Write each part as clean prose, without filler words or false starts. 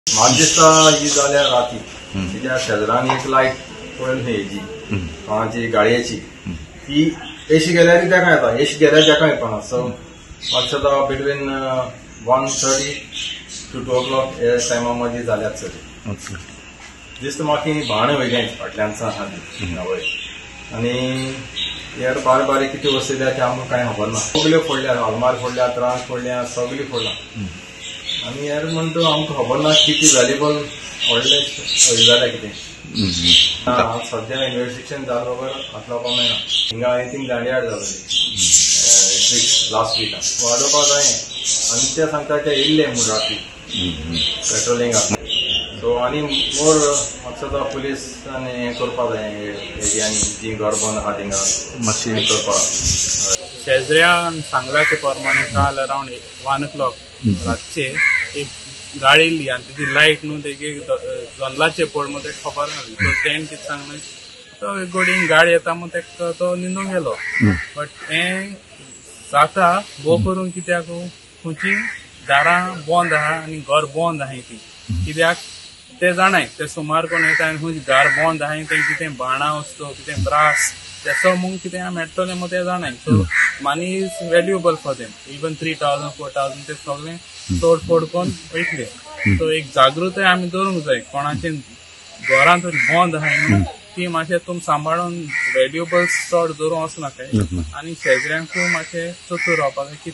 म्हाका दिसता ही जाल्या राती, कित्याक शेजरान एक लायट पळयली हेजी कोणाची गाडयेची, ती एशी गेल्यार तेका येता, एशी गेल्यार तेका येता. सो म्हाका दिसता बिटवीन 1:30 to 2 o'clock हे टायमा मदीं जाल्यात सर. दिसता म्हाका ही भाण वयलें फाटल्यान आसा ती वयर, आनी हेर बारीक बारीक कितें वस्तू जाल्या ते आमकां कांय खबर ना. सगल्यो फोडल्या, आलमार फोडल्या, त्रास फोडल्या, सगळी फोडला. आनी हेर म्हणटा आमकां खबर ना कितें व्हॅल्युएबल व्हडलें हे जाल्या कितें. सद्या इन्वेस्टिगेशन जाल्या बगर हात लावपाक मेळना. हिंगा एनिथींग दांडियार जालेली लास्ट विका वाडोवपाक जाय, आनी ते सांगता ते येयल्ले म्हूण राती पेट्रोलिंगाक. सो आनी मोर म्हाका दिसता पुलीस आनी हें करपाक जाय एरियांनी जी घर बंद आहा थिंगा मातशी करपाक. शेजऱ्यान सांगला ते प्रमाणे काल अरावंड 1 o'clock रातचे एक गाडी येयली आनी तेजी लायट न्हू तेगे जल्लाचे पड म्हूण तेका खबर नासली. सो तेणें कितें सांगलें, तो गोडीन गाडी येता म्हूण तेका तो न्हिदूंक गेलो. बट हें जाता भोव करून कित्याक खंयची दारां बंद आहा आनी घर बंद आहाय ती, कित्याक ते जाणाय ते सुमार कोण येता आनी खंयची दार बंद आहाय तें कितें बाणां वस्तू कितें ब्रास तेसो म्हूण कितें मेळटलें म्हूण ते जाणाय. So money is valuable for them, even 3,000 4,000 ते सगळें तोड फोड करून वयतले. सो एक जागृताय आमी दवरूंक जाय, कोणाचें घरां तरी बंद आहाय न्हू ती मातशें तुमी सांबाळून व्हॅल्युएबल्स चड दवरूंक वचनाकाय, आनी शेजऱ्यांकूय मातशें चतूर रावपाक जाय की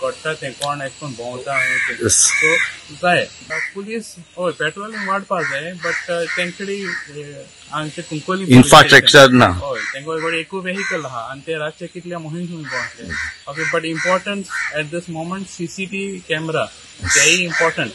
घडटा तें कोण एश कोन भोंवता हें. सो जाय पुलीस हय पेट्रोलिंग वाडपाक जाय, बट तेंकडे आमचे कुंकवली इन्फ्रास्ट्रक्चर ना. हय, तेंका कडेन एकूय वेहिकल आहा आनी ते रातचे कितल्या मोहीम भोंवतले. Okay, but important at this moment CCTV camera तेय इम्पॉर्टंट.